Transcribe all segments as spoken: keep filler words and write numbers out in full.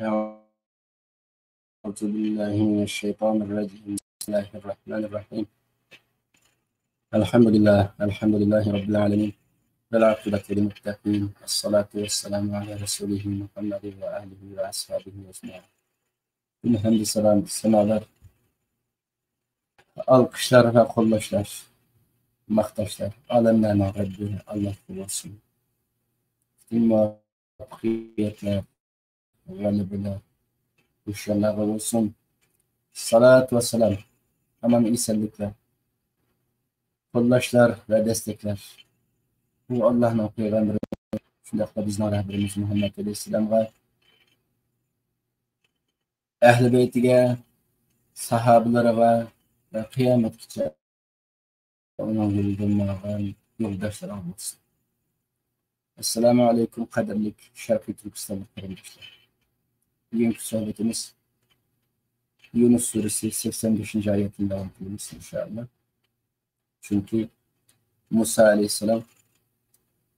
أعوذ بالله من الشيطان الرجيم. بسم الله الرحمن الرحيم. الحمد لله، الحمد لله رب العالمين. والعاقبة للمتقين. الصلاة والسلام على رسوله محمد وآله وأصحابه أجمعين. Bütün hamd-i sena-, senalar, alqışlar ve qo'llashlar, maqtashlar olamlarning Rabbi Allohga bo'lsin. Bütün muvaffaqiyatlar, g'alabalar, hushyorlarga bo'lsin. Salot va salom, aman-esenliklar, qo'llashlar va desteklar bu Allohning payg'ambari, shundoqla bizning rahbarimiz Muhammad alayhissalomga, ahli baytiga, sahobalariga va qiyomatgacha ئۇنىڭ يولىدا ماڭغان يولداشلىرىغا بولسۇن. ئەسسالامۇ ئەلەيكۇم، قەدىرلىك شەرقىي تۈركىستانلىق قېرىنداشلار. بۈگۈنكى سۆھبىتىمىز يۇنۇس سۈرىسى سەكسەن بەشىنچى ئايەتتىن داۋام قىلىمىز، ئىنشائاللا. چۈنكى مۇسا ئەلەيھىسسالام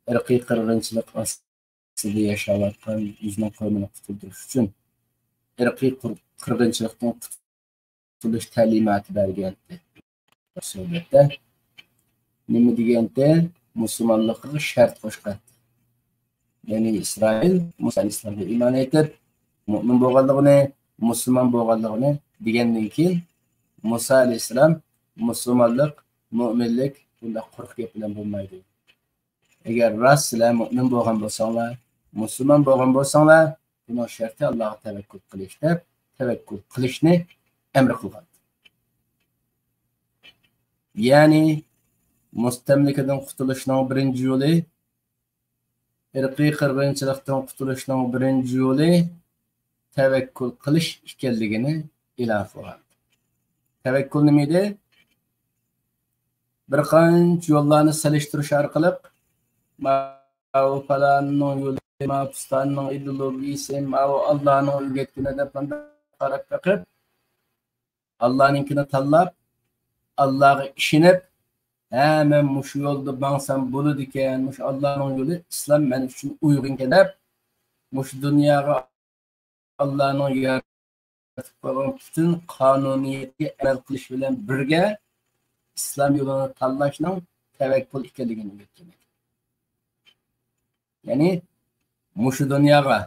ئىرقىي قىرغىنچىلىق ئاستىدا ياشاۋاتقان ئۆزىنىڭ قەۋمىنى قۇتۇلدۇرۇش ئۈچۈن ئىرقىي قىر-، قىرغىنچىلىقتىن قۇتۇلۇش تەلىماتى بەرگەنتى. سۆھبەتتە نېمە دېگەنتى؟ مۇسۇلمانلىققا شەرت قوشقانتى. بەنى ئىسرائىل مۇسا ئەلەيھىسسالامغا ئىمان ئېيتىپ، مۇئمىن بولغانلىقىنى، مۇسۇلمان بولغانلىقىنى دېگەندىن كېيىن، مۇسا ئەلەيھىسسالام مۇسۇلمانلىق، مۇئمىنلىق بۇنداق قۇرۇق گەپ بىلەن بولمايدۇ. ئەگەر راست سىلەر مۇئمىن بولغان بولساڭلار، مۇسۇلمان بولغان بولساڭلار، بۇنىڭ شەرتى ئاللاغا تەۋەككۈل قىلىش دەپ، تەۋەككۈل قىلىشنى ئەمر قىلغان. يەنى مۇستەملىكىدىن قۇتۇلۇشنىڭ بىرىنچى يولى، ئىرقىي قىرغىنچىلىقتىن قۇتۇلۇشنىڭ بىرىنچى يولى تەۋەككۈل قىلىش ئىكەنلىكىنى ئېلان قىلغان. تەۋەككۈل نېمە ئىدى؟ بىر قانچە يوللارنى سېلىشتۇرۇش ئارقىلىق، ماۋۇ پالاننىڭ يولى، ماۋۇ پۇستاننىڭ ئىدېئولوگىيىسى، ماۋۇ ئاللانىڭ ئۆگەتكىنى دەپ مۇنداق قاراپ بېقىپ، ئاللانىڭكىنى تاللاپ، ئاللاغا ئىشىنىپ، ھە، مەن مۇشۇ يولدا ماڭسام بولىدىكەن، مۇشۇ ئاللانىڭ يولى ئىسلام مەن ئۈچۈن ئۇيغۇنكەن دەپ، مۇشۇ دۇنياغا ئاللانىڭ يارىتىپ قويغان پۈتۈن قانۇنىيەتكە ئەمەل قىلىش بىلەن بىرگە ئىسلام يولىنى تاللاشنىڭ تەۋەككۈل ئىكەنلىكىنى ئۆگەتكەن. يەنى مۇشۇ دۇنياغا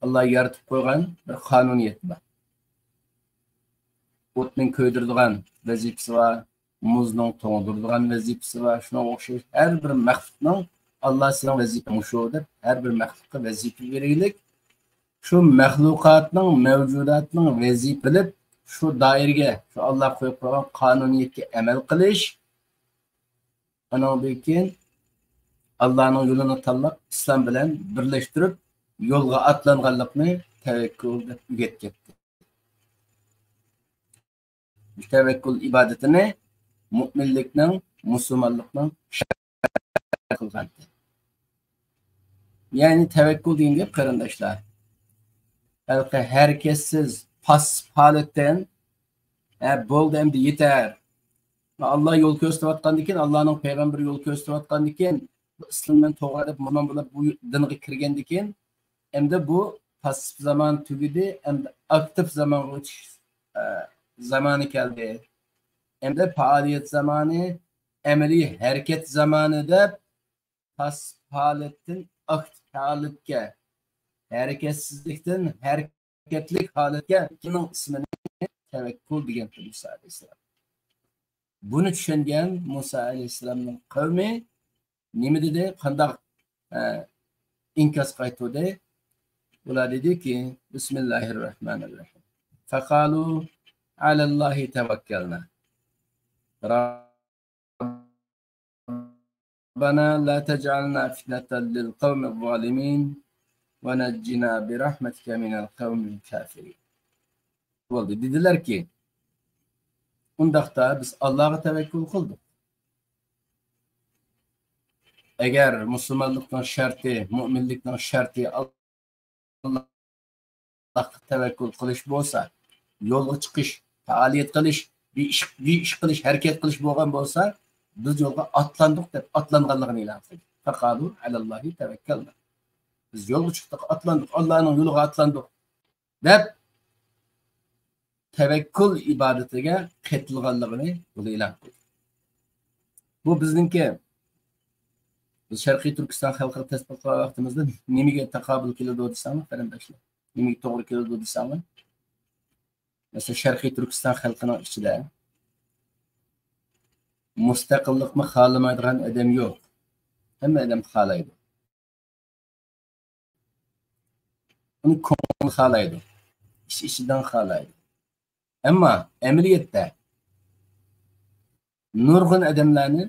ئاللا يارىتىپ قويغان بىر قانۇنىيەت بار. ئوتنىڭ كۆيدۈرىدىغان ۋەزىپىسى بار، مۇزنىڭ توڭدۇرىدىغان ۋەزىپىسى بار. شۇنىڭغا ئوخشاش ھەر بىر مەخلۇقنىڭ، ئاللا سېنىڭ ۋەزىپەڭ مۇشۇ دەپ ھەر بىر مەخلۇققا ۋەزىپە بېرىگلىك، شۇ مەخلۇقاتنىڭ، مەۋجۇداتنىڭ ۋەزىپە بىلىپ، شۇ دائىرىگە، شۇ ئاللا قويۇپ قويغان قانۇنىيەتكە ئەمەل قىلىش، ئانىڭدىن كېيىن ئاللانىڭ يولىنى تاللاپ، ئىسلام بىلەن بىرلەشتۈرۈپ، يولغا ئاتلانغانلىقنى تەۋەككۈل دەپ ئۆگەتكەنتى. تەۋەككۈل ئىبادىتىنى مۇئمىنلىكنىڭ، مۇسۇلمانلىقنىڭ شەرتى قىلغانتى. يەنى تەۋەككۈل دېگەن گەپ، قېرىنداشلار، ھېلىقى ھەرىكەتسىز، پاسسىپ ھالەتتىن، ھە، بولدى، ئەمدى يېتەر. ئاللا يول كۆرسىتىۋاتقاندىكىن، ئاللانىڭ پەيغەمبىرى يول كۆرسىتىۋاتقاندىكىن، بۇ ئىسلام بىلەن توغرا دەپ، مۇسۇلمان بولۇپ، بۇ دىنغا كىرگەندىكىن، ئەمدى بۇ پاسسىپ زامان تۈگىدى، ئەمدى ئاكتىپ زامانغا ئۆتۈش، ئە، زامانى كەلدى. ئەمدى پائالىيەت زامانى، ئەمەلىي ھەرىكەت زامانى دەپ، پاسسىپ ھالەتتىن ئاكتىپ ھالەتكە، ھەرىكەتسىزلىكتىن ھەرىكەتلىك ھالەتكە، ئىككىنىڭ ئىسمىنى تەۋەككۈل دېگەنتى مۇسا ئەلەيھىسسالام. بۇنى چۈشەنگەن مۇسا ئەلەيھىسسالامنىڭ قەۋمى نېمە دېدى؟ قانداق، ئە، ئىنكاس قايتۇردى؟ ئۇلار دېدىكى، بىسمىللاھىررەھمانىررەھىم. فقالوا على الله توكلنا. ربنا لا تجعلنا فتنة للقوم الظالمين ونجنا برحمتك من القوم الكافرين. بولدى، دېدىلەركى، ئۇنداقتا بىز ئاللاغا تەۋەككۈل قىلدۇق. ئەگەر مۇسۇلمانلىقنىڭ شەرتى، مۇئمىنلىكنىڭ شەرتى ئاللاغا تەۋەككۈل قىلىش بولسا، يولغا چىقىش، پائالىيەت قىلىش، بىر ئىش، بىر ئىش قىلىش، ھەرىكەت قىلىش بولغان بولسا، بىز يولغا ئاتلاندۇق دەپ ئاتلانغانلىقىنى ئېلان قىلدى. فقالوا على الله توكلنا. بىز يولغا چىقتۇق، ئاتلاندۇق، ئاللانىڭ يولىغا ئاتلاندۇق. دەپ، تەۋەككۈل ئىبادىتىگە قېتىلغانلىقىنى بۇ ئېلان قىلدى. بۇ بىزنىڭكى، بىز شەرقىي تۈركىستان خەلقىگە تەتبىق قىلغان ۋاقتىمىزدا نېمىگە تاقابىل كېلىدۇ دېسەڭلار، قېرىنداشلار؟ نېمىگە توغرا كېلىدۇ دېسەڭلار؟ مەسىلەن، شەرقىي تۈركىستان خەلقىنىڭ ئىچىدە مۇستەقىللىقنى خالىمايدىغان ئادەم يوق. ھەممە ئادەم خالايدۇ. ئۇنى كۆڭلى خالايدۇ. ئىچ-ئىچىدىن خالايدۇ. ئەمما ئەمەلىيەتتە نۇرغۇن ئادەملەرنى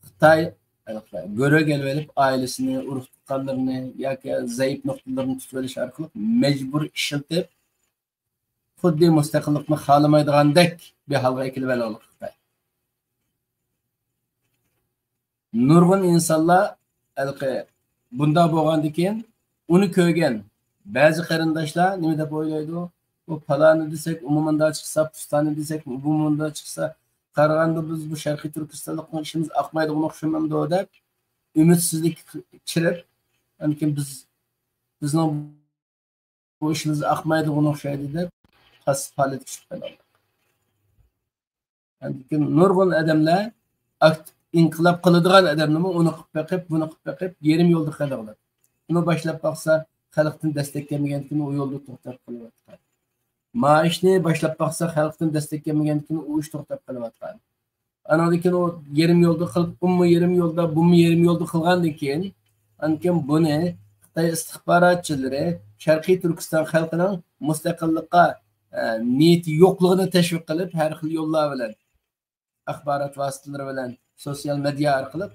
خىتاي گۆرۈگە ئېلىۋېلىپ، ئائىلىسىنى، ئۇرۇق-تۇغقانلىرىنى ياكى زەئىپ نۇقتىلىرىنى تۇتۇۋېلىش ئارقىلىق مەجبۇرىي ئىشلىتىپ، خۇددى مۇستەقىللىقنى خالىمايدىغاندەك بىر ھالغا ئەكېلىۋالغانلىقى خىتاي. نۇرغۇن ئىنسانلار ھېلىقى بۇنداق بولغاندىن كېيىن، ئۇنى كۆرگەن بەزى قېرىنداشلار نېمە دەپ ئويلايدۇ؟ بۇ پالانى دېسەك، ئۇمۇ مۇنداق چىقسا، پۇستانى دېسەك، بۇ مۇنداق چىقسا، قارىغاندا بىز بۇ شەرقىي تۈركىستانلىقنىڭ ئىشىمىز ئاقمايدىغان ئوخشىمامدۇ دەپ ئۈمىدسىزلىك چىرىپ، ئاندىن كېيىن بىز، بىزنىڭ بۇ ئىشىمىز ئاقمايدىغان ئوخشايدۇ دەپ پاسسىپ ھالەتكە چۈشۈپ قالدۇق. ئاندىن كېيىن نۇرغۇن ئادەملەر ئاكتىپ ئىنقىلاب قىلىدىغان ئادەمنىمۇ ئۇنى قىلىپ بېقىپ، بۇنى قىلىپ بېقىپ، يېرىم يولدا قېلىۋالىدۇ. ئۇنى باشلاپ باقسا، خەلقتىن دەستەك كەلمىگەندىكىن ئۇ يولدا توختاپ قېلىۋاتقان. مائاشنى باشلاپ باقسا، خەلقتىن دەستەك كەلمىگەندىكىن ئۇ ئىش توختاپ قېلىۋاتقان. ئانىڭدىن كېيىن ئۇ يېرىم يولدا قىلىپ، ئۇمۇ يېرىم يولدا، بۇمۇ يېرىم يولدا قىلغاندىن كېيىن، ئاندىن كېيىن بۇنى خىتاي ئىستىخباراتچىلىرى شەرقىي تۈركىستان خەلقىنىڭ مۇستەقىللىققا، ئە، نىيىتى يوقلۇقىنى تەشۋىق قىلىپ، ھەر خىل يوللار بىلەن، ئاخبارات ۋاسىتىلىرى بىلەن، سوتسىيال مېدىيا ئارقىلىق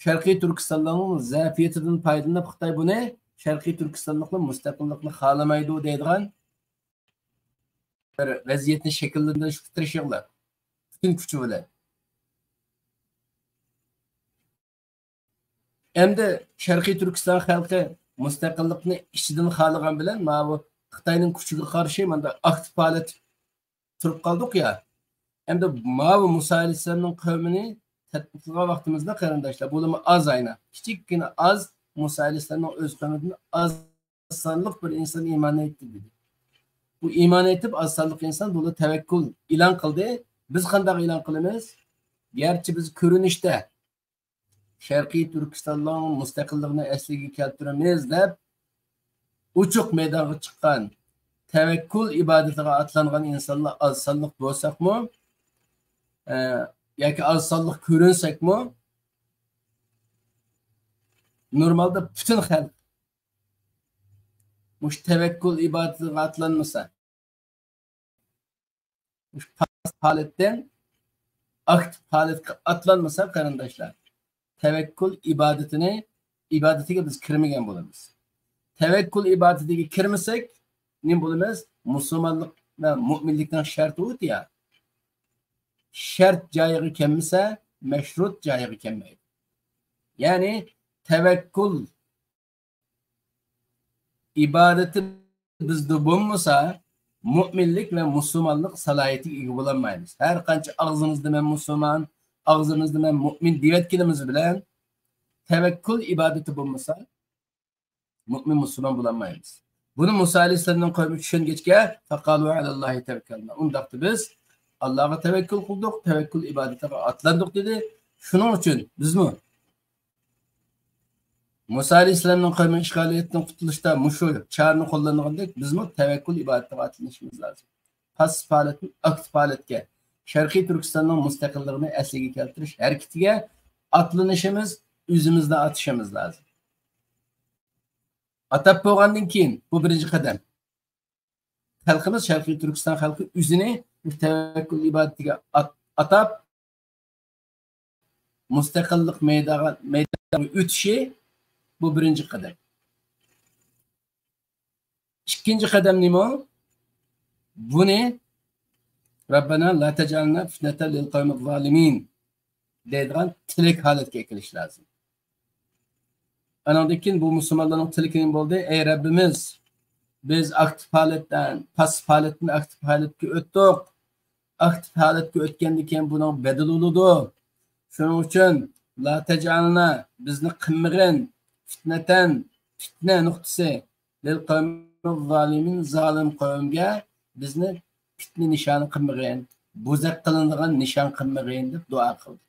شەرقىي تۈركىستانلارنىڭ زەئىپىيىتىدىن پايدىلىنىپ، خىتاي بۇنى شەرقىي تۈركىستانلىقلار مۇستەقىللىقنى خالىمايدۇ دەيدىغان بىر ۋەزىيەتنى شەكىللەندۈرۈشكە تىرىشىڭلار. پۈتۈن كۈچى بىلەن. ئەمدى شەرقىي تۈركىستان خەلقى مۇستەقىللىقنى ئىچىدىن خالىغان بىلەن، ماۋۇ خىتاينىڭ كۈچىگە قارشى مانداق ئاكتىپ ھالەت تۇرۇپ قالدۇق يا. ئەمدى ماۋۇ مۇسا ئەلەيھىسسالامنىڭ قەۋمىنى تەتبىق قىلغان ۋاقتىمىزدا، قېرىنداشلار، بۇلىمۇ ئاز ئاينا. كىچىككىنە ئاز مۇسا ئەلەيھىسسالامنىڭ ئۆز قەۋمىدىن ئاز سانلىق بىر ئىنسان ئىمان ئېيتتى دېدى. بۇ ئىمان ئېيتىپ، ئاز سانلىق ئىنسان بۇلا تەۋەككۈل ئېلان قىلدى. بىز قانداق ئېلان قىلىمىز؟ گەرچە بىز كۆرۈنۈشتە شەرقىي تۈركىستاننىڭ مۇستەقىللىقىنى ئەسلىگە كەلتۈرىمىز دەپ ئوچۇق مەيدانغا چىققان، تەۋەككۈل ئىبادىتىغا ئاتلانغان ئىنسانلار ئاز سانلىق بولساقمۇ، ئە، ياكى ئاز سانلىق كۆرۈنسەكمۇ، نورمالدا پۈتۈن خەلق مۇشۇ تەۋەككۈل ئىبادىتىغا ئاتلانمىسا، مۇشۇ پاسسىپ ھالەتتىن ئاكتىپ ھالەتكە ئاتلانمىسا، قېرىنداشلار، تەۋەككۈل ئىبادىتىنى، ئىبادىتىگە بىز كىرمىگەن بولىمىز. تەۋەككۈل ئىبادىتىگە كىرمىسەك، نېمە بولىمىز؟ مۇسۇلمانلىق ۋە مۇئمىنلىكنىڭ شەرتى ئۇ يا. شەرت جايىغا كەلمىسە، مەشرۇت جايىغا كەلمەيدۇ. يەنى تەۋەككۈل ئىبادىتى بىزدە بولمىسا، مۇئمىنلىك ۋە مۇسۇلمانلىق سالاھىيىتىگە ئىگە بولالمايمىز. ھەر قانچە ئاغزىمىزدا «مەن مۇسۇلمان»، ئاغزىمىزدا «مەن مۇئمىن» دېيىۋەتكىنىمىز بىلەن، تەۋەككۈل ئىبادىتى بولمىسا، مۇئمىن مۇسۇلمان بولالمايمىز. بۇنى مۇسا ئەلەيھىسسالامنىڭ قەۋمى چۈشەنگەچكە، «فقالوا على الله توكلنا»، ئۇنداقتا بىز ئاللاغا تەۋەككۈل قىلدۇق، تەۋەككۈل ئىبادىتىگە ئاتلاندۇق، دېدى. شۇنىڭ ئۈچۈن بىزمۇ مۇسا ئەلەيھىسسالامنىڭ قەۋمى ئىشغالىيەتتىن قۇتۇلۇشتا مۇشۇ چارىنى قوللانغاندەك، بىزمۇ تەۋەككۈل ئىبادىتىگە ئاتلىنىشىمىز لازىم. پاسسىپ ھالەتتىن ئاكتىپ ھالەتكە، شەرقىي تۈركىستاننىڭ مۇستەقىللىقىنى ئەسلىگە كەلتۈرۈش ھەرىكىتىگە ئاتلىنىشىمىز، ئۆزىمىزنى ئاتىشىمىز لازىم. ئاتاپ بولغاندىن كېيىن، بۇ بىرىنچى قەدەم. خەلقىمىز، شەرقىي تۈركىستان خەلقى ئۆزىنى تەۋەككۈل ئىبادىتىگە ئات-، ئاتاپ، مۇستەقىللىق مەيدانىغا، مەيدانىغا ئۆتۈشى، بۇ بىرىنچى قەدەم. ئىككىنچى قەدەم نېمە؟ بۇنى «ربنا لا تجعلنا فتنة للقوم الظالمين» دەيدىغان تىلەك ھالەتكە ئەكېلىش لازىم. ئانىڭدىن كېيىن بۇ مۇسۇلمانلارنىڭ تىلىكى نېمە بولدى؟ «ئەي رەببىمىز، بىز ئاكتىپ ھالەتتىن، پاسسىپ ھالەتتىن ئاكتىپ ھالەتكە ئۆتتۇق. ئاكتىپ ھالەتكە ئۆتكەندىن كېيىن بۇنىڭ بەدىلى بولىدۇ. شۇنىڭ ئۈچۈن لا تجعلنا، بىزنى قىلمىغىن، فتنة، پىتنە نۇقتىسى، لىل قەۋمىز زالىمىن، زالىم قەۋمگە بىزنى پىتنە نىشانى قىلمىغىن، بوزەك قىلىنىدىغان نىشان قىلمىغىن دەپ دۇئا قىلدى.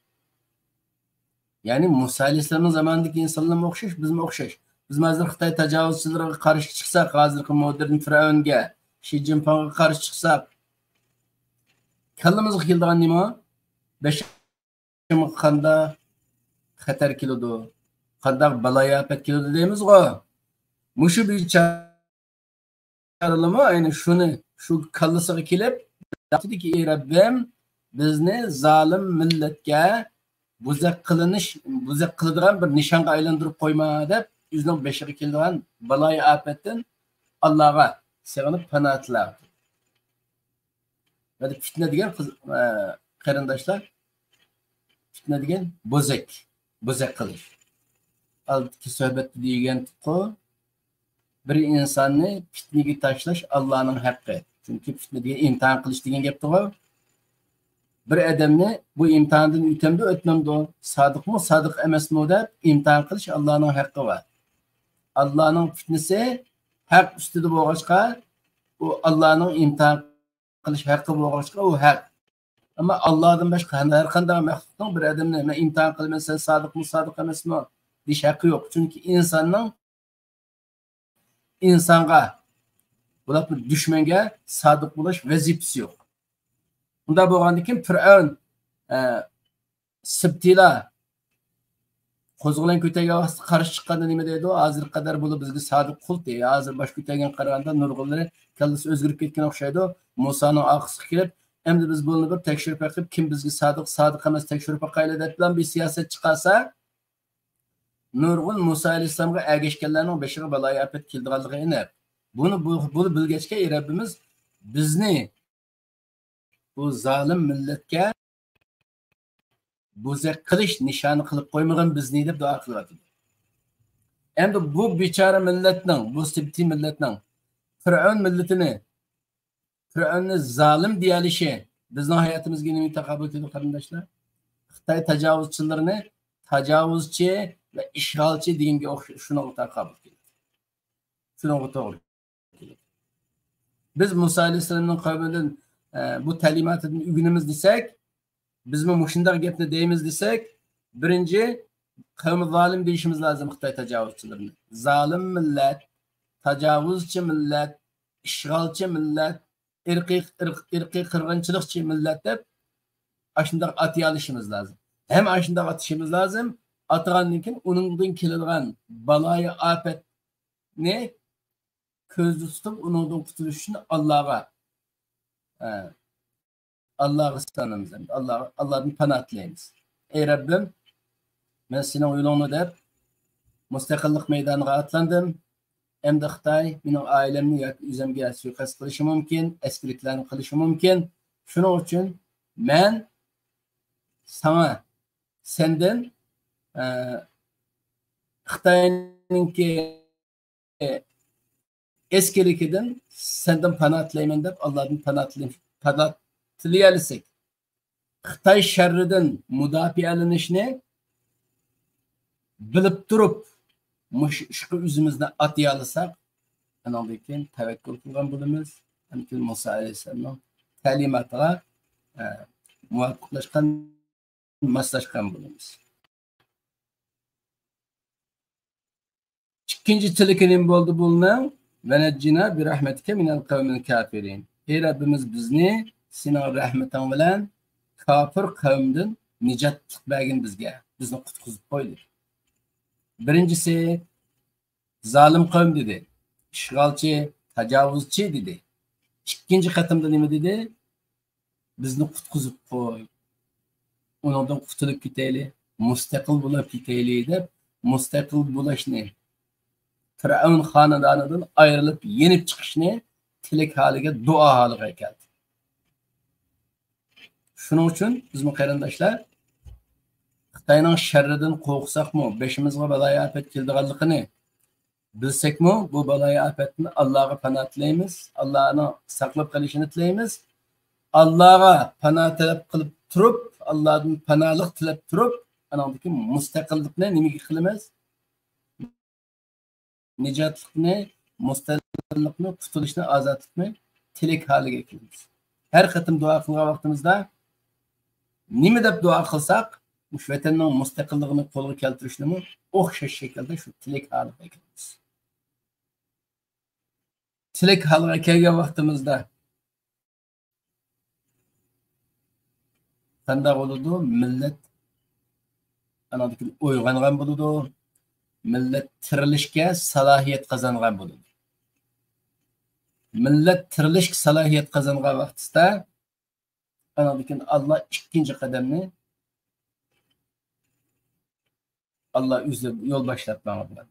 يەنى مۇسا ئەلەيھىسسالامنىڭ زامانىدىكى ئىنسانلارمۇ ئوخشاش، بىزمۇ ئوخشاش. بىزمۇ ھازىر خىتاي تاجاۋۇزچىلىرىغا قارشى چىقساق، ھازىرقى مودېرن فىرئەۋنگە، شى جىنپىڭغا قارشى چىقساق، كاللىمىزغا كېلىدىغان نېمە؟ بېشىمغا قانداق خەتەر كېلىدۇ، قانداق بالايىئاپەت كېلىدۇ دەيمىزغۇ. مۇشۇ بىچارىلىمۇ ئەينى شۇنى، شۇ كاللىسىغا كېلىپ، دېدىكى، ئى رەببىم، بىزنى زالىم مىللەتكە بوزەك قىلىنىش، بوزەك قىلىدىغان بىر نىشانغا ئايلاندۇرۇپ قويما دەپ، ئۆزىنىڭ بېشىغا كېلىدىغان بالايىئاپەتتىن ئاللاغا سېغىنىپ پاناھ تىلەۋاتىدۇ. ۋە پىتنە دېگەن قىز-، ئە، قېرىنداشلار، پىتنە دېگەن بوزەك، بوزەك قىلىش. ئالدىدىكى سۆھبەتتە دېگەنتۇققۇ، بىر ئىنساننى پىتنىگە تاشلاش ئاللانىڭ ھەققى. چۈنكى پىتنە دېگەن ئىمتىھان قىلىش دېگەن گەپتىغۇ. بىر ئادەمنى بۇ ئىمتىھاندىن ئۆتەمدۇ، ئۆتمەمدۇ، سادىقمۇ، سادىق ئەمەسمۇ دەپ ئىمتىھان قىلىش ئاللانىڭ ھەققى بار. ئاللانىڭ پىتنىسى ھەق ئۈستىدە بولغاچقا، ئۇ ئاللانىڭ ئىمتىھان قىلىش ھەققى بولغاچقا، ئۇ ھەق. ئەمما ئاللادىن باشقا ھەر قانداق مەخلۇقنىڭ بىر ئادەمنى، مەن ئىمتىھان قىلىمەن، سەن سادىقمۇ، سادىق ئەمەسمۇ دېيىش ھەققى يوق. چۈنكى ئىنساننىڭ، ئىنسانغا، بولۇپمۇ دۈشمەنگە سادىق بولۇش ۋەزىپىسى يوق. ئۇنداق بولغاندىن كېيىن پىرئەۋن، ئە، سىبتىيلار قوزغىلاڭ كۆتەرگەن ۋاقىتتا قارشى چىققاندا نېمە دەيدۇ؟ ھازىرغا قەدەر بۇلار بىزگە سادىق قۇل دەيدۇ. ھازىر باش كۆتەرگەن قارىغاندا نۇرغۇنلىرى كاللىسى ئۆزگىرىپ كەتكەن ئوخشايدۇ. مۇسانىڭ ئارقىسىغا كېلىپ، ئەمدى بىز بۇلارنى بىر تەكشۈرۈپ بېقىپ، كىم بىزگە سادىق، سادىق ئەمەس تەكشۈرۈپ باقايلى دەپ بىلەن بىر سىياسەت چىقارسا، نۇرغۇن مۇسا ئەلەيھىسسالامغا ئەگەشكەنلەرنىڭ بېشىغا بالايىئاپەت كېلىدىغانلىقى ئېنىق. بۇنى بۇ، بۇنى بىلگەچكە رەببىمىز بىزنى بۇ زالىم مىللەتكە بوزەك قىلىش نىشانى قىلىپ قويمىغىن بىزنى دەپ دۇئا قىلىۋاتىدۇ. ئەمدى بۇ بىچارە مىللەتنىڭ، بۇ سىبتىي مىللەتنىڭ پىرئەۋن مىللىتىنى، پىرئەۋننى زالىم دېيەلىشى بىزنىڭ ھاياتىمىزغا نېمىگە تاقابىل كېلىدۇ، قېرىنداشلار؟ خىتاي تاجاۋۇزچىلىرىنى تاجاۋۇزچى ۋە ئىشغالچى دېگەنگە ئوخشاش، شۇنىڭغا تاقابىل كېلىدۇ. شۇنىڭغا توغرا كېلىدۇ. بىز مۇسا ئەلەيھىسسالامنىڭ قەۋمىدىن، ئە، بۇ تەلىماتىدىن ئۆگىنىمىز دېسەك، بىزمۇ مۇشۇنداق گەپنى دەيمىز دېسەك، بىرىنچى، قەۋمى زالىم دېيىشىمىز لازىم خىتاي تاجاۋۇزچىلىرىنى. زالىم مىللەت، تاجاۋۇزچى مىللەت، ئىشغالچى مىللەت، ئىرقىي، ئىرق-، ئىرقىي قىرغىنچىلىقچى مىللەت دەپ ئاشۇنداق ئاتىيالىشىمىز لازىم. ھەم ئاشۇنداق ئاتىشىمىز لازىم. ئاتىغاندىن كېيىن ئۇنىڭدىن كېلىدىغان بالايىئاپەتنى كۆزدە تۇتۇپ، ئۇنىڭدىن قۇتۇلۇش ئۈچۈن ئاللاغا، ئە، ئاللاغا سىغىنىمىز، ئاللا، ئاللادىن پاناھ تىلەيمىز. ئەي رەببىم، مەن سېنىڭ يولۇڭنى دەپ مۇستەقىللىق مەيدانىغا ئاتلاندىم. ئەمدى خىتاي مېنىڭ ئائىلەمنى ياكى ئۆزۈمگە سۇيىقەست قىلىشى مۇمكىن، ئەسكىلىكلەرنى قىلىشى مۇمكىن. شۇنىڭ ئۈچۈن مەن ساڭا، سەندىن، ئە، خىتاينىڭكى ئەسكىلىكىدىن سەندىن پاناھ تىلەيمەن دەپ، ئاللادىن پاناھ تىلەي-، پاناھ تىلىيەلىسەك، خىتاي شەررىدىن مۇداپىئەلىنىشنى بىلىپ تۇرۇپ، مۇشۇ ئىشقا ئۆزىمىزنى ئاتىيالىساق، ئانىڭدىن كېيىن تەۋەككۈل قىلغان بولىمىز. ئاندىن كېيىن مۇسا ئەلەيھىسسالامنىڭ تەلىماتىغا، ئە، مۇۋاپىقلاشقان، ماسلاشقان بولىمىز. ئىككىنچى تىلىكى نېمە بولدى بۇنىڭ؟ ۋەنەججىنا بىرەھمەتىكە مىنەل قەۋمىل كافىرىن. ئەي رەببىمىز، بىزنى سېنىڭ رەھمىتىڭ بىلەن كاپىر قەۋمدىن نىجاتلىق بەرگىن بىزگە. بىزنى قۇتقۇزۇپ قوي دېدى. بىرىنچىسى، زالىم قەۋم دېدى. ئىشغالچى، تاجاۋۇزچى دېدى. ئىككىنچى قېتىمدا نېمە دېدى؟ بىزنى قۇتقۇزۇپ قوي. ئۇنىڭدىن قۇتۇلۇپ كېتەيلى، مۇستەقىل بولۇپ كېتەيلى دەپ، مۇستەقىل بولۇشنى، پىرئەۋن خانىدانىدىن ئايرىلىپ يېنىپ چىقىشنى تىلەك ھالىگە، دۇئا ھالىغا كەلدى. شۇنىڭ ئۈچۈن بىزمۇ قېرىنداشلار، خىتاينىڭ شەررىدىن قورقساقمۇ، بېشىمىزغا بالايىئاپەت كېلىدىغانلىقىنى بىلسەكمۇ، بۇ بالايىئاپەتتىن ئاللاغا پاناھ تىلەيمىز، ئاللانىڭ ساقلاپ قېلىشىنى تىلەيمىز. ئاللاغا پاناھ تەلەپ قىلىپ تۇرۇپ، ئاللادىن پاناھلىق تىلەپ تۇرۇپ، ئانىڭدىن كېيىن مۇستەقىللىقنى نېمىگە قىلىمىز؟ نىجاتلىقنى مۇستەقىللىقنى، قۇتۇلۇشنى، ئازادلىقنى تىلەك ھالىگە كېلىمىز. ھەر قېتىم دۇئا قىلغان ۋاقتىمىزدا نېمە دەپ دۇئا قىلساق، مۇشۇ ۋەتەننىڭ مۇستەقىللىقىنى قولغا كەلتۈرۈشنىمۇ ئوخشاش شەكىلدە شۇ تىلەك ھالىغا كېلىمىز. تىلەك ھالىغا كەلگەن ۋاقتىمىزدا قانداق بولىدۇ؟ مىللەت ئانىڭدىن كېيىن ئويغانغان بولىدۇ. مىللەت تىرىلىشكە سالاھىيەت قازانغان بولىدۇ. مىللەت تىرىلىشكە سالاھىيەت قازانغان ۋاقتىسىدا ئانىڭدىن كېيىن ئاللا ئىككىنچى قەدەمنى ئاللا ئۆزى يول باشلاپ ماڭىدۇ.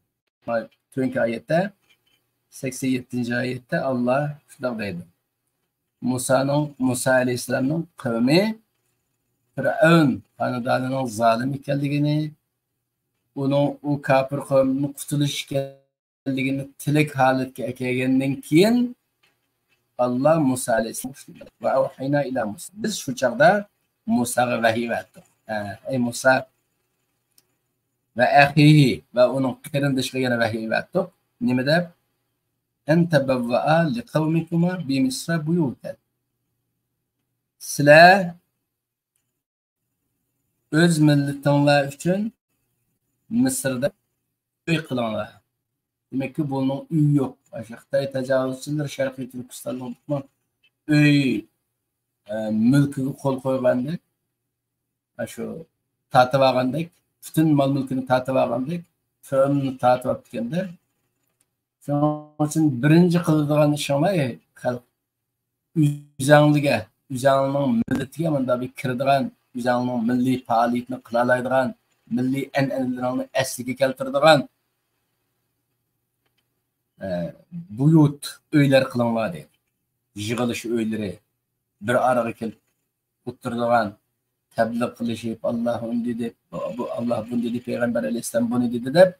تۆۋەنكى ئايەتتە، سەكسەن يەتتىنچى ئايەتتە ئاللا شۇنداق دەيدۇ. مۇسانىڭ، مۇسا ئەلەيھىسسالامنىڭ قەۋمى فىرئەۋن خانىدانىنىڭ زالىم ئىكەنلىكىنى، ئۇنىڭ ئۇ كاپىر قەۋمدىن قۇتۇلۇش ئىكەنلىكىنى تىلەك ھالەتكە ئەكەلگەندىن كېيىن، ئاللا مۇسا ئەلەيھىسسالام ۋە ئەۋھەينا ئىلا مۇسا. بىز شۇ چاغدا مۇساغا ۋەھىي بەردۇق. ھە، ئەي مۇسا، ۋە ئەخىھى، ۋە ئۇنىڭ قېرىندىشىغا يەنە ۋەھىي بەردۇق. نېمە دەپ؟ ئەن تەبەۋۋەئا لىقەۋمىكۇما بىمىسرە بۇيۇتەن. سىلەر ئۆز مىللىتىڭلار ئۈچۈن مىسىردا ئۆي قىلىڭلار. دېمەككى، بۇنىڭ ئۆيى يوق. ئاشۇ خىتاي تاجاۋۇزچىلىرى شەرقىي تۈركىستاننىڭ ئۆي، ئە، مۈلكىگە قول قويغاندەك، ئاشۇ تارتىۋالغاندەك، پۈتۈن مال-مۈلكىنى تارتىۋالغاندەك، فىرئەۋننى تارتىۋاپتىكەندە. شۇنىڭ ئۈچۈن بىرىنچى قىلىدىغان ئىشىڭلار، ئەي خەلق، ئۆزەڭلىگە، ئۆزەڭنىڭ مىللىتىگە مۇنداق بىر كىرىدىغان، ئۆزەڭنىڭ مىللىي پائالىيىتىنى قىلالايدىغان، مىللىي ئەنئەنىلىرىڭنى ئەسلىگە كەلتۈرىدىغان، ئە، بۇيۇت، ئۆيلەر قىلىڭلار دەيدۇ. يىغىلىش ئۆيلىرى، بىر ئارىغا كېلىپ ئولتۇرىدىغان، تەبلىغ قىلىشىپ، ئاللا ئۇندىدى، بۇ، بۇ ئاللا بۇندىدى، پەيغەمبەر ئەلەيھىسسالام بۇنى دېدى دەپ،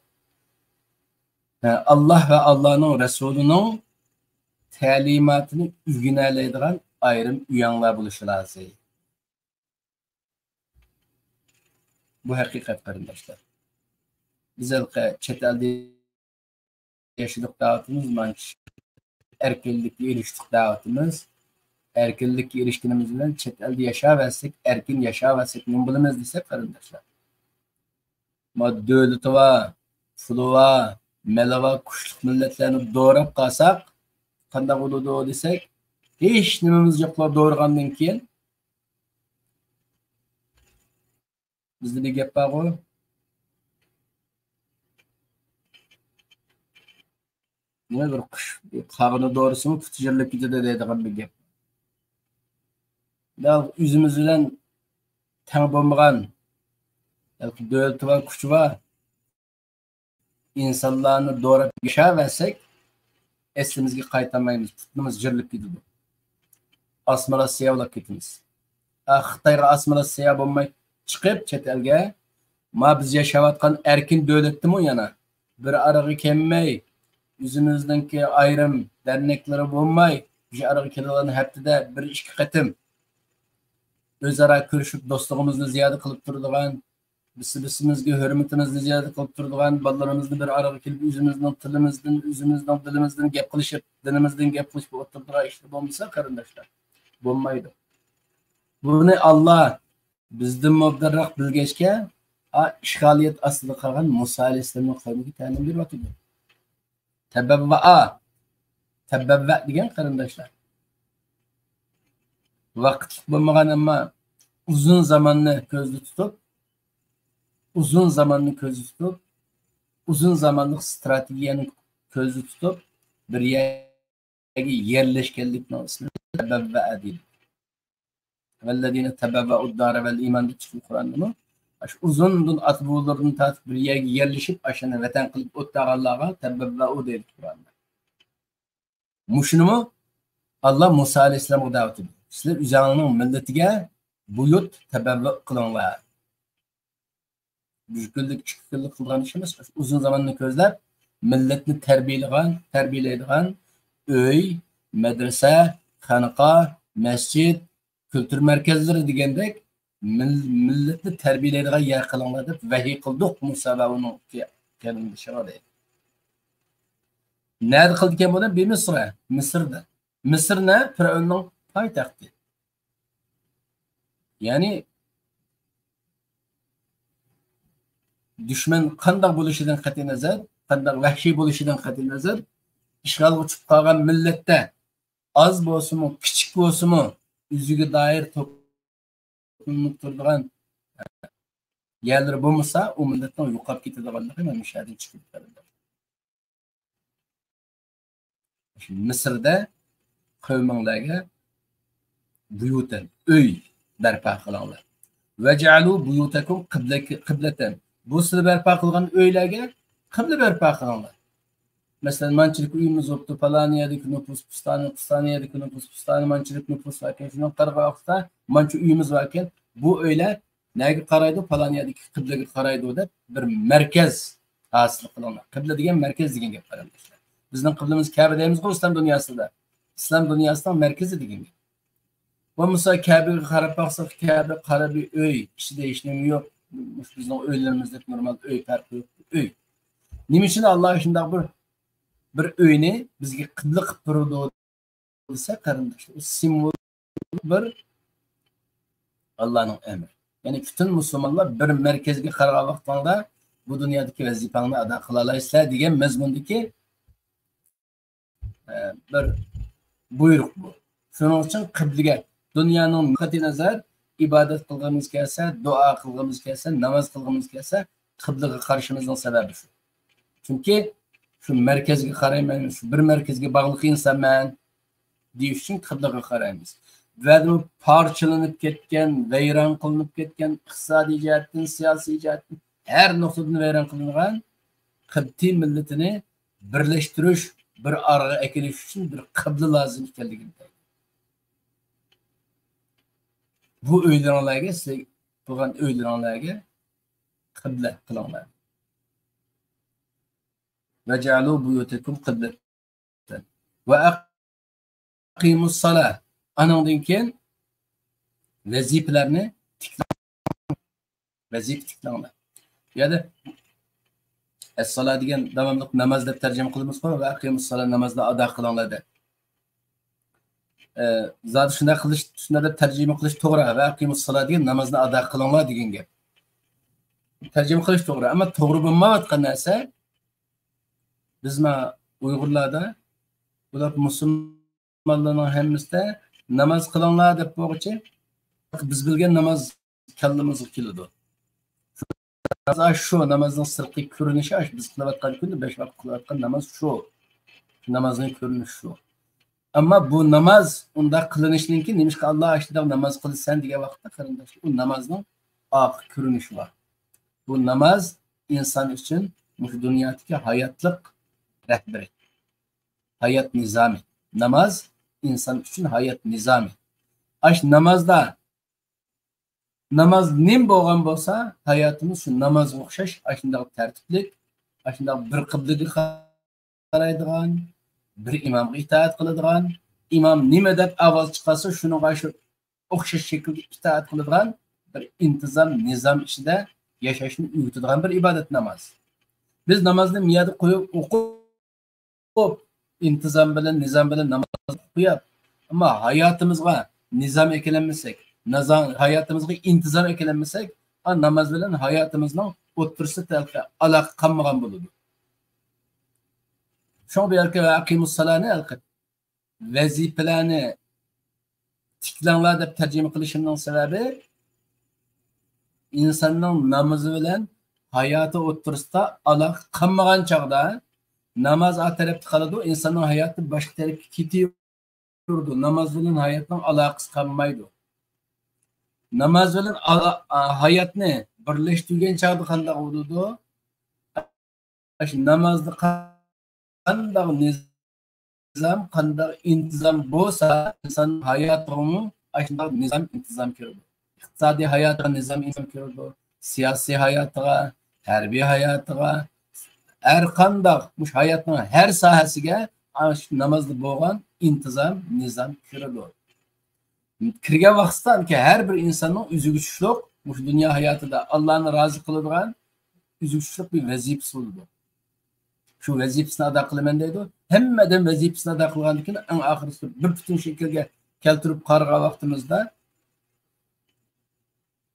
ئە، ئاللا ۋە ئاللانىڭ رەسۇلىنىڭ تەلىماتىنى ئۆگىنەلەيدىغان ئايرىم ئۆيەڭلار بولۇشى لازىم. بۇ ھەقىقەت، قېرىنداشلار. بىز ھېلىقى چەت ئەلدە ياشىدۇق دەۋاتىمىز، مانچە ئەركىنلىككە ئېرىشتۇق دەۋاتىمىز. ئەركىنلىككە ئېرىشكىنىمىز بىلەن چەت ئەلدە ياشاۋەرسەك، ئەركىن ياشاۋەرسەك، نېمە بولىمىز دېسەك، قېرىنداشلار، ما دۆلىتى بار، پۇلى بار، مېلى بار، كۈچلۈك مىللەتلەرنى دوراپ قالساق، قانداق بولىدۇ دېسەك، ھېچ نېمىمىز يوقلا دورىغاندىن كېيىن، بىزدە بىر گەپ بارغۇ. نېمە بىر قۇش قاغىنى دورىسىمۇ پۇتى جىرىلىپ كېتىدۇ دەيدىغان بىر گەپ. دەل ئۆزىمىز بىلەن تەڭ بولمىغان، ياكى دۆلىتى بار، كۈچى بار ئىنسانلارنى دوراپ ياشاۋەرسەك، ئەسلىمىزگە قايتالمايمىز، پۇتىمىز جىرىلىپ كېتىدۇ. ئاسما راست سايا بولاپ كېتىمىز. ئا، خىتايغا ئاسما راست سايا بولماي چىقىپ چەت ئەلگە، ما بىز ياشاۋاتقان ئەركىن دۆلەتتىمۇ يەنە بىر ئارىغا كەلمەي، ئۆزىمىزنىڭكى ئايرىم دەرنەكلىرى بولماي، مۇشۇ ئارىغا كېلىدىغان ھەپتىدە بىر ئىككى قېتىم ئۆزئارا كۆرۈشۈپ، دوستلۇقىمىزنى زىيادە قىلىپ تۇرىدىغان، بىرسى بىرسىمىزگە ھۆرمىتىمىزنى زىيادە قىلىپ تۇرىدىغان، بالىلىرىمىزنى بىر ئارىغا كېلىپ، ئۆزىمىزنىڭ تىلىمىزدىن، ئۆزىمىزنىڭ دىلىمىزدىن گەپ قىلىشىپ، دىنىمىزدىن گەپ قىلىشىپ ئولتۇرىدىغان ئىشلار بولمىسا، قېرىنداشلار، بولمايدۇ. بۇنى ئاللا بىزدىن مۇبدىلراق بىلگەچكە، ئا، ئىشغالىيەت ئاستىدا قالغان مۇسا ئەلەيھىسسالامنىڭ قەۋمىگە تەلىم بېرىۋاتىدۇ. تەبەۋۋەئا. تەبەۋۋە دېگەن، قېرىنداشلار، ۋاقىتلىق بولمىغان، ئەمما ئۇزۇن زاماننى كۆزدە تۇتۇپ، ئۇزۇن زاماننى كۆزدە تۇتۇپ، ئۇزۇن زامانلىق ستراتېگىيەنى كۆزدە تۇتۇپ، بىر يەرگە يەرلەشكەنلىكنىڭ ئىسمى تەبەۋۋەئە دەيدۇ. ۋەللەزىنە تەبەۋۋەئۇد دارە ۋەل ئىمان دەپ چىقتى قۇرئاندىمۇ. ئاشۇ ئۇزۇندىن ئاتا-بوۋىلىرىدىن تارتىپ بىر يەرگە يەرلىشىپ، ئاشۇنى ۋەتەن قىلىپ ئولتۇرغانلارغا تەبەۋۋەئۇ دەيدۇ قۇرئاندا. مۇشۇنىمۇ ئاللا مۇسا ئەلەيھىسسالامغا دەۋەت ئېتىدۇ. سىلەر ئۆزۈڭلارنىڭ مىللىتىگە بۇيۇت، تەبەۋۋۇ قىلىڭلار. بىر كۈنلۈك، ئىككى كۈنلۈك قىلغان ئىش ئەمەس. ئۇزۇن زاماننى كۆزلەپ، مىللەتنى تەربىيەلىگەن، تەربىيەلەيدىغان ئۆي، مەدرىسە، خانىقا، مەسچىت، كۈلتۈر مەركەزلىرى دېگەندەك مىل-، مىللەتنى تەربىيەلەيدىغان يەر قىلىڭلار دەپ ۋەھىي قىلدۇق مۇسا ۋە ئۇنىڭ قېرىندىشىغا دەيدۇ. نەدە قىلىدىكەن بۇنى؟ بىمىسرە، مىسىردا. مىسىر نە؟ پىرئەۋننىڭ پايتەختى. يەنى دۈشمەن قانداق بولۇشىدىن قەتئىينەزەر، قانداق ۋەھشىي بولۇشىدىن قەتئىينەزەر، ئىشغالغا چۈشۈپ قالغان مىللەتتە ئاز بولسىمۇ، كىچىك بولسىمۇ، ئۆزىگە دائىر توپلىنىپ تۇرىدىغان يەرلىرى بولمىسا، ئۇ مىللەتنىڭ يوقاپ كېتىدىغانلىقى مانا مۇشۇ يەردىن چىقىدۇ، قېرىنداشلار. مىسىردا قەۋمىڭلارغا بۇيۇتەن، ئۆي بەرپا قىلىڭلار. ۋەجئەلۇ بۇيۇتەكۇم قىبلەتەن. بۇ سىلەر بەرپا قىلغان ئۆيلەرگە قىبلە بەرپا قىلىڭلار. مەسىلەن، مانچىلىك ئۆيىمىز بوپتۇ، پالان يەردىكى نوپۇس پۇستانى، پۇستانى يەردىكى نوپۇس پۇستانى، مانچىلىك نوپۇس باركەن، شۇنىڭغا قارىغان ۋاقىتتا مانچە ئۆيىمىز باركەن، بۇ ئۆيلەر نەگە قارايدۇ؟ پالان يەردىكى قىبلىگە قارايدۇ دەپ بىر مەركەز ھاسىل قىلىڭلار. قىبلە دېگەن مەركەز دېگەن گەپ، قېرىنداشلار. بىزنىڭ قىبلىمىز كەبە دەيمىزغۇ ئىسلام دۇنياسىدا. ئىسلام دۇنياسىنىڭ مەركىزى دېگەن گەپ. بولمىسا كەبىگە قاراپ باقساق، كەبە قارا بىر ئۆي، ئىچىدە ھېچنېمە يوق. مۇشۇ بىزنىڭ ئۆيلىرىمىزدەك نورمال ئۆي پەرقى يوق. ئۆي. نېمە ئۈچۈن ئاللا شۇنداق بىر، بىر ئۆينى بىزگە قىبلە قىلىپ بېرىدۇ دېسە، قېرىنداشلار، ئۇ سىمۋول بىر ئاللانىڭ ئەمرى. يەنى پۈتۈن مۇسۇلمانلار بىر مەركەزگە قارىغان ۋاقتىڭدا بۇ دۇنيادىكى ۋەزىپەڭنى ئادا قىلالايسىلەر دېگەن مەزمۇندىكى، ئە، بىر بۇيرۇق بۇ. شۇنىڭ ئۈچۈن قىبلىگە، دۇنيانىڭ قەتئىينەزەر، ئىبادەت قىلغىمىز كەلسە، دۇئا قىلغىمىز كەلسە، ناماز قىلغىمىز كەلسە، قىبلىگە قارىشىمىزنىڭ سەۋەبى شۇ. چۈنكى شۇ مەركەزگە قارايمەن، شۇ بىر مەركەزگە باغلىق ئىنسانمەن دېيىش ئۈچۈن قىبلىگە قارايمىز. بۇ يەردىمۇ پارچىلىنىپ كەتكەن، ۋەيران قىلىنىپ كەتكەن، ئىقتىسادىي جەھەتتىن، سىياسىي جەھەتتىن، ھەر نۇقتىدىن ۋەيران قىلىنغان قىبتىي مىللىتىنى بىرلەشتۈرۈش، بىر ئارىغا ئەكېلىش ئۈچۈن بىر قىبلە لازىم ئىكەنلىكىنى. بۇ ئۆيلىرىڭلارغا، سىز قىلغان ئۆيلىرىڭلارغا قىبلە قىلىڭلار. ۋەجئەلۇ بۇيۇتەكۇم قىبلەتەن ۋە ئەقىمۇسسالا. ئانىڭدىن كېيىن ۋەزىپىلەرنى تىكلەڭ. ۋەزىپە تىكلەڭلار. بۇ يەردە ئەسسالا دېگەن داۋاملىق ناماز دەپ تەرجىمە قىلىمىزغۇ، ۋە ئەقىمۇسسالا، نامازنى ئادا قىلىڭلار دەپ. ئە، زادى شۇنداق قىلىش، شۇنداق دەپ تەرجىمە قىلىش توغرا، ۋە ئەقىمۇسسالا دېگەن نامازنى ئادا قىلىڭلار دېگەن گەپ. تەرجىمە قىلىش توغرا، ئەمما توغرا بولمايۋاتقان نەرسە، بىز ما ئۇيغۇرلاردا، بۇلار مۇسۇلمانلارنىڭ ھەممىسىدە ناماز قىلىڭلار دەپ بولغۇچە، بىز بىلگەن ناماز كاللىمىزغا كېلىدۇ. ناماز شۇ، نامازنىڭ سىرتقى كۆرۈنۈشى، ئاشۇ بىز قىلىۋاتقان، كۈندە بەش ۋاقىت قىلىۋاتقان ناماز شۇ. شۇ نامازنىڭ كۆرۈنۈشى شۇ. ئەمما بۇ ناماز ئۇنداق قىلىنىشىنىڭكى، نېمىشقا ئاللا ئاشۇنداق ناماز قىلىسەن دېگەن ۋاقىتتا، قېرىنداشلار، ئۇ نامازنىڭ ئارقا كۆرۈنۈشى بار. بۇ ناماز ئىنسان ئۈچۈن مۇشۇ دۇنيادىكى ھاياتلىق رەھبىرى، ھايات نىزامى. ناماز ئىنسان ئۈچۈن ھايات نىزامى. ئاشۇ نامازدا ناماز نېمە بولغان بولسا، ھاياتىمىز شۇ نامازغا ئوخشاش، ئاشۇنداق تەرتىپلىك، ئاشۇنداق بىر قىبلىگە قارايدىغان، بىر ئىمامغا ئىتائەت قىلىدىغان، ئىمام نېمە دەپ ئاۋاز چىقارسا، شۇنىڭغا شۇ ئوخشاش شەكىلدە ئىتائەت قىلىدىغان بىر ئىنتىزام، نىزام ئىچىدە ياشاشنى ئۆگىتىدىغان بىر ئىبادەت ناماز. بىز نامازنى مىيادە قويۇپ ئوقۇپ، ئىنتىزام بىلەن، نىزام بىلەن ناماز قويۇپ، ئەمما ھاياتىمىزغا نىزام ئەكېلەلمىسەك، نازا-، ھاياتىمىزغا ئىنتىزام ئەكېلەلمىسەك، ئا، ناماز بىلەن ھاياتىمىزنىڭ ئوتتۇرىسىدا ئالاقە قالمىغان بولىدۇ. شۇڭا بۇ يەرگە ۋە ئەقىمۇسسالانى ۋەزىپىلەرنى تىكلەڭلار دەپ تەرجىمە قىلىشىمنىڭ سەۋەبى، ئىنساننىڭ نامىزى بىلەن ھاياتى ئوتتۇرىسىدا ئالاقە قالمىغان چاغدا، ناماز ئا تەرەپتە قالىدۇ، ئىنساننىڭ ھاياتى باشقا تەرەپكە كېتىۋېرىدۇ. ناماز بىلەن ھاياتنىڭ ئالاقىسى قالمايدۇ. ناماز بىلەن ئالا-، ئا، ھاياتنى بىرلەشتۈرگەن چاغدا قانداق بولىدۇ؟ ئاشۇ نامازدا قانداق نىزام، قانداق ئىنتىزام بولسا، ئىنسان ھاياتىغىمۇ ئاشۇنداق نىزام، ئىنتىزام كىرىدۇ. ئىقتىسادىي ھاياتىغا نىزام، ئىنتىزام كىرىدۇ، سىياسىي ھاياتىغا، ھەربىي ھاياتىغا، ھەر قانداق مۇشۇ ھاياتنىڭ ھەر ساھەسىگە ئاشۇ نامازدا بولغان ئىنتىزام، نىزام كىرىدۇ. كىرگەن ۋاقتىدىكى ھەر بىر ئىنساننىڭ ئۆزىگە چۈشلۈك، مۇشۇ دۇنيا ھاياتىدا ئاللانى رازى قىلىدىغان ئۆزىگە چۈشلۈك بىر ۋەزىپىسى بولىدۇ. شۇ ۋەزىپىسىنى ئادا قىلىمەن دەيدۇ. ھەممە ئادەم ۋەزىپىسىنى ئادا قىلغاندىن كېيىن، ئەڭ ئاخىرىسى بىر پۈتۈن شەكىلگە كەلتۈرۈپ قارىغان ۋاقتىمىزدا،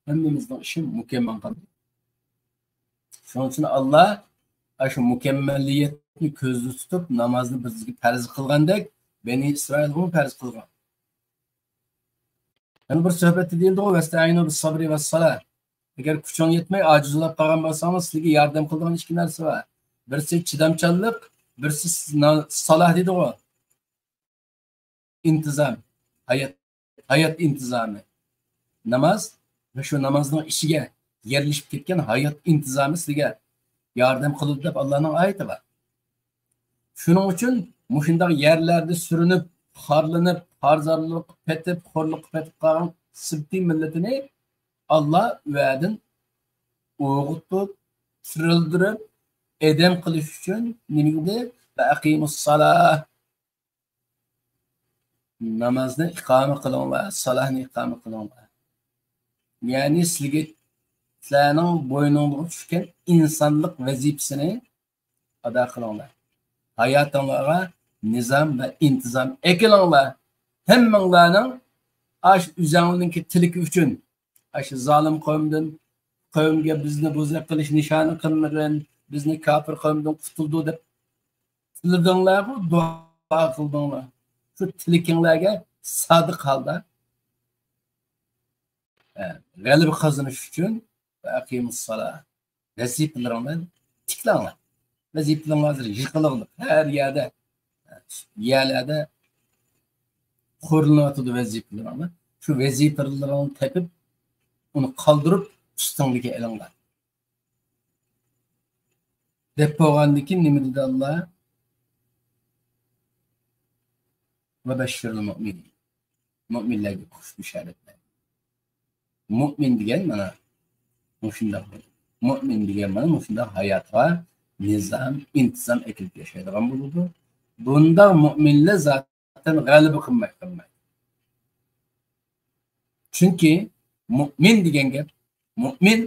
ھەممىمىزنىڭ ئىشى مۇكەممەل قىلدى. شۇنىڭ ئۈچۈن ئاللا ئاشۇ مۇكەممەلىيەتنى كۆزدە تۇتۇپ، نامازنى بىزگە پەرز قىلغاندەك، بەنى ئىسرائىلغىمۇ پەرز قىلغان. يەنە بىر سۆھبەتتە دېيىلدىغۇ، ۋەستەئىنۇ بىس سەبرى ۋەس سالا. ئەگەر كۈچۈڭ يەتمەي، ئاجىزلاپ قالغان بولساڭىز، سىزگە ياردەم قىلىدىغان ئىككى نەرسە بار. بىرسى چىدامچانلىق، بىرسى سالا دېدىغۇ. ئىنتىزام، ھايات، ھايات ئىنتىزامى. ناماز ۋە شۇ نامازنىڭ ئىچىگە يەرلىشىپ كەتكەن ھايات ئىنتىزامى سىزگە ياردەم قىلىدۇ دەپ ئاللانىڭ ئايىتى بار. شۇنىڭ ئۈچۈن مۇشۇنداق يەرلەردە سۈرۈنۈپ، خارلىنىپ، خارزارلىققا پېتىپ، خورلۇققا پېتىپ قالغان سىبتىي مىللىتىنى ئاللا ۋەدىن ئويغىتىپ، تىرىلدۈرۈپ، ئادەم قىلىش ئۈچۈن نېمە دېدى؟ ۋە ئەقىمۇس سالاھ. نامازنى ئىقامە قىلىڭلار، سالاھنى ئىقامە قىلىڭلار. يەنى سىلەرگە، سىلەرنىڭ بوينۇڭغا چۈشكەن ئىنسانلىق ۋەزىپىسىنى ئادا قىلىڭلار. ھاياتىڭلارغا نىزام ۋە ئىنتىزام ئەكېلىڭلار. ھەممىڭلارنىڭ ئاشۇ ئۆزەڭلارنىڭكى تىلىكى ئۈچۈن، ئاشۇ زالىم قەۋمدىن، قەۋمگە بىزنى بۇزۇق قىلىش نىشانى قىلمىغىن، بىزنى كاپىر قەۋمدىن قۇتۇلدۇر دەپ تىلىدىڭلارغۇ، دۇئا قىلدىڭلار. شۇ تىلىكىڭلارگە سادىق ھالدا، ئە، غەلىبە قازىنىش ئۈچۈن ۋە ئەقىمۇس سالاھ، ۋەزىپىلىرىڭلارنى تىكلەڭلار. ۋەزىپىلىرىڭلار ھازىر يىقىلىقلىق، ھەر يەردە، يەرلەردە خورلىنىۋاتىدۇ ۋەزىپىلىرىڭلار. شۇ ۋەزىپىلىرىڭنى تېپىپ، ئۇنى قالدۇرۇپ، ئۈستۈڭلۈككە ئېلىڭلار. دەپ بولغاندىن كېيىن نېمە دېدى ئاللا؟ ۋە بەششىرىل مۇئمىنىن. مۇئمىنلەرگە خۇش بېشارەت بەر. مۇئمىن دېگەن مانا مۇشۇنداق بولىدۇ. مۇئمىن دېگەن مانا مۇشۇنداق ھاياتىغا نىزام، ئىنتىزام ئەكېلىپ ياشايدىغان بولىدۇ. بۇنداق مۇئمىنلەر زاتەن غەلىبە قىلماي قالمايدۇ. چۈنكى مۇئمىن دېگەن گەپ، مۇئمىن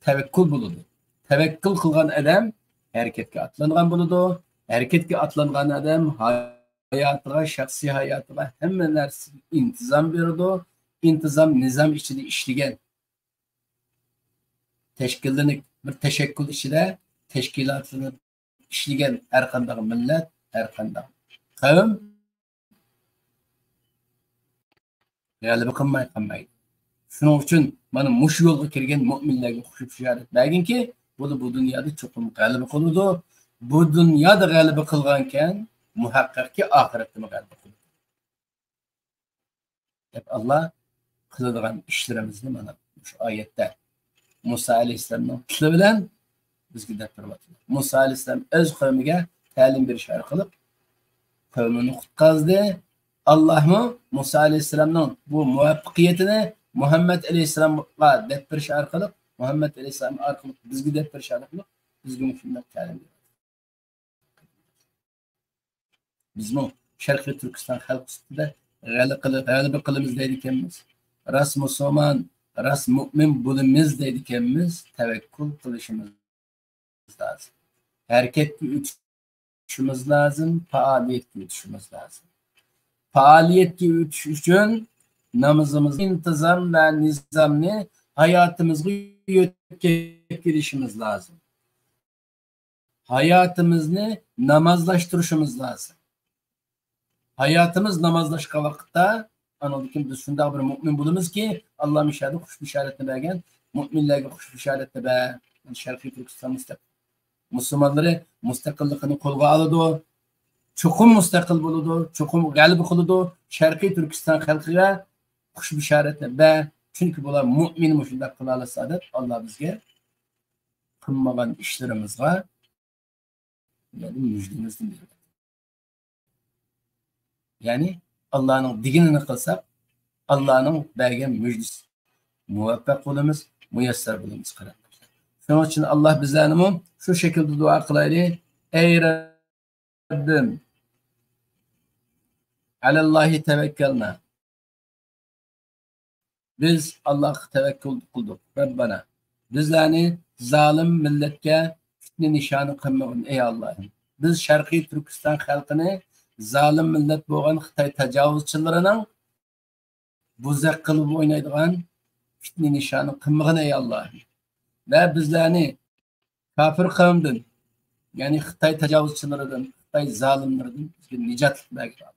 تەۋەككۈل بولىدۇ. تەۋەككۈل قىلغان ئادەم ھەرىكەتكە ئاتلانغان بولىدۇ. ھەرىكەتكە ئاتلانغان ئادەم ھاياتىغا، شەخسىي ھاياتىغا، ھەممە نەرسىگە ئىنتىزام بېرىدۇ. ئىنتىزام، نىزام ئىچىدە ئىشلىگەن، تەشكىللىنىپ، بىر تەشەككۈل ئىچىدە تەشكىلاتلىنىپ ئىشلىگەن ھەر قانداق مىللەت، ھەر قانداق قەۋم غەلىبە قىلماي قالمايدۇ. شۇنىڭ ئۈچۈن مانا مۇشۇ يولغا كىرگەن مۆمىنلەرگە خۇش بېشارەت بەرگىنكى، بۇلار بۇ دۇنيادا چوقۇم غەلىبە قىلىدۇ. بۇ دۇنيادا غەلىبە قىلغانكەن، مۇھەققەقكى ئاخىرەتتىمۇ غەلىبە قىلىدۇ. دەپ ئاللا قىلىدىغان ئىشلىرىمىزنى مانا شۇ ئايەتتە مۇسا ئەلەيھىسسالامنىڭ تىلى بىلەن بىزگە دەپ بېرىۋاتىدۇ. مۇسا ئەلەيھىسسالام ئۆز قەۋمىگە تەلىم بېرىش ئارقىلىق قەۋمىنى قۇتقازدى. ئاللامۇ مۇسا ئەلەيھىسسالامنىڭ بۇ مۇۋەپپەقىيىتىنى مۇھەممەد ئەلەيھىسسالامغا دەپ بېرىش ئارقىلىق، مۇھەممەد ئەلەيھىسسالام ئارقىلىق بىزگە دەپ بېرىش ئارقىلىق بىزگىمۇ شۇنداق تەلىم بېرىدۇ. بىزمۇ شەرقىي تۈركىستان خەلقى سۈپىتىدە غەلە-، غەلىبە قىلىمىز دەيدىكەنمىز. راست مۇسۇلمان، راست مۇئمىن بولىمىز دەيدىكەنمىز، تەۋەككۈل قىلىشىمىز لازىم. ھەرىكەتكە ئۆتۈشىمىز لازىم، پائالىيەتكە ئۆتۈشىمىز لازىم. پائالىيەتكە ئۆتۈش ئۈچۈن نامىزىمىز، ئىنتىزام ۋە نىزامنى ھاياتىمىزغا يۆتكەپ كېلىشىمىز لازىم. ھاياتىمىزنى نامازلاشتۇرۇشىمىز لازىم. ھاياتىمىز نامازلاشقان ۋاقىتتا، ئاندىن كېيىن بىز شۇنداق بىر مۆمىن بولىمىزكى، ئاللا مۇشۇ يەردە خۇش بېشارەتنى بەرگەن، مۆمىنلەرگە خۇش بېشارەتنى بەر. شەرقىي تۈركىستان مۇستەق-، مۇسۇلمانلىرى مۇستەقىللىقىنى قولغا ئالىدۇ. چوقۇم مۇستەقىل بولىدۇ، چوقۇم غەلىبە قىلىدۇ. شەرقىي تۈركىستان خەلقىگە خۇش بېشارەتنى بەر. چۈنكى بۇلار مۆمىن، مۇشۇنداق قىلالىسا دەپ، ئاللا بىزگە قىلمىغان ئىشلىرىمىزغا يەنى مۈجدىمىزنى بېرىدۇ. يەنى ئاللانىڭ دېگىنىنى قىلساق، ئاللانىڭ بەرگەن مۈجدىسى، مۇۋەپپەق بولىمىز، مۇيەسسەر بولىمىز، قېرىنداشلار. شۇنىڭ ئۈچۈن ئاللا بىزلەرنىمۇ شۇ شەكىلدە دۇئا قىلايلى. ئەي رەببىم، ئەلەللاھى تەۋەككەلنا. بىز ئاللاھقا تەۋەككۈل قىلدۇق. رەببانا، بىزلەرنى زالىم مىللەتكە، نىشانە قىلمىغىن، ئەي ئاللاھىم. بىز شەرقىي تۈركىستان خەلقىنى زالىم مىللەت بولغان خىتاي تاجاۋۇزچىلىرىنىڭ بوزەك قىلىپ ئوينايدىغان پىتنە نىشانە قىلمىغىن، ئەي ئاللاھىم. ۋە بىزلەرنى كاپىر قەۋمدىن، يەنى خىتاي تاجاۋۇزچىلىرىدىن، خىتاي زالىملىرىدىن بىزگە نىجاتلىق بەرگىن.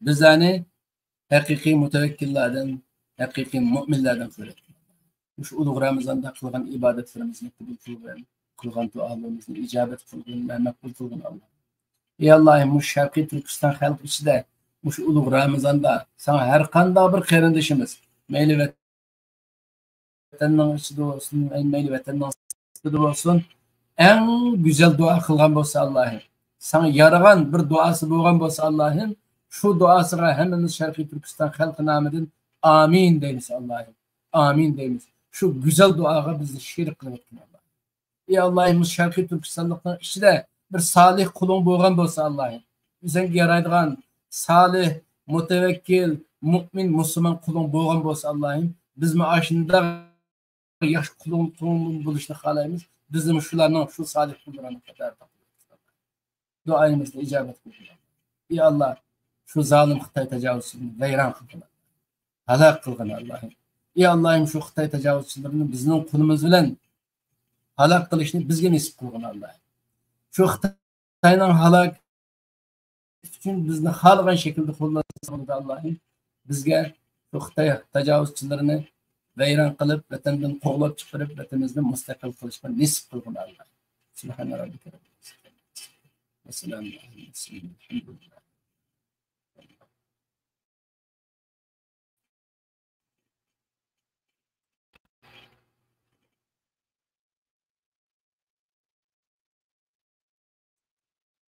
بىزلەرنى ھەقىقىي مۇتەۋەككىللەردىن، ھەقىقىي مۇئمىنلەردىن قىلغىن. مۇشۇ ئۇلۇغ رامىزاندا قىلغان ئىبادەتلىرىمىزنى قوبۇل قىلغىن، قىلغان دۇئالىرىمىزنى ئىجابەت قىلغىن ۋە مەقبۇل قىلغىن، ئاللاھ. ئى ئاللاھىم، مۇشۇ شەرقىي تۈركىستان خەلقى ئىچىدە مۇشۇ ئۇلۇغ رامىزاندا ساڭا ھەر قانداق بىر قېرىندىشىمىز، مەيلى ۋەتەننىڭ ئىچىدە بولسۇن، مەيلى ۋەتەننىڭ سىرتىدا بولسۇن، ئەڭ گۈزەل دۇئا قىلغان بولسا، ئاللاھىم، ساڭا يارىغان بىر دۇئاسى بولغان بولسا، ئاللاھىم، شۇ دۇئاسىغا ھەممىمىز شەرقىي تۈركىستان خەلقى نامىدىن ئامىن دەيمىز، ئاللاھىم. ئامىن دەيمىز. شۇ گۈزەل دۇئاغا بىزنى شېرىك قىلىۋەتكىن، ئاللاھ. ئى ئاللاھىم، شەرقىي تۈركىستانلىقنىڭ ئىچىدە بىر سالىھ قۇلۇڭ بولغان بولسا، ئاللاھىم، ئۆزۈڭگە يارايدىغان سالىھ، مۇتەۋەككىل، مۇئمىن، مۇسۇلمان قۇلۇڭ بولغان بولسا، ئاللاھىم، بىزمۇ ئاشۇنداق ياخشى قۇلۇڭ بولۇشنى خالايمىز. بىزمۇ شۇلارنىڭ، شۇ سالىھ قۇللىرىنىڭ قاتارىدا دۇئايىمىزنى ئىجابەت قىلغىن. ئى ئاللاھ، شۇ زالىم خىتاي تاجاۋۇزچىلىرىنى ۋەيران قىلغىن، ھالاك قىلغىن، ئاللاھىم. ئى ئاللاھىم، شۇ خىتاي تاجاۋۇزچىلىرىنى بىزنىڭ قولىمىز بىلەن ھالاك قىلىشنى بىزگە نېسىپ قىلغىن، ئاللاھىم. شۇ خىتاينىڭ ھالاكى ئۈچۈن بىزنى خالىغان شەكىلدە قوللانسا بولىدۇ، ئاللاھىم. بىزگە شۇ خىتاي تاجاۋۇزچىلىرىنى ۋەيران قىلىپ، ۋەتەندىن قوغلاپ چىقىرىپ، ۋەتىنىمىزنى مۇستەقىل قىلىشقا نېسىپ قىلغىن، ئاللاھ. سبحان ربك رب العزة عما يصفون. وسلام على المرسلين. الحمد لله.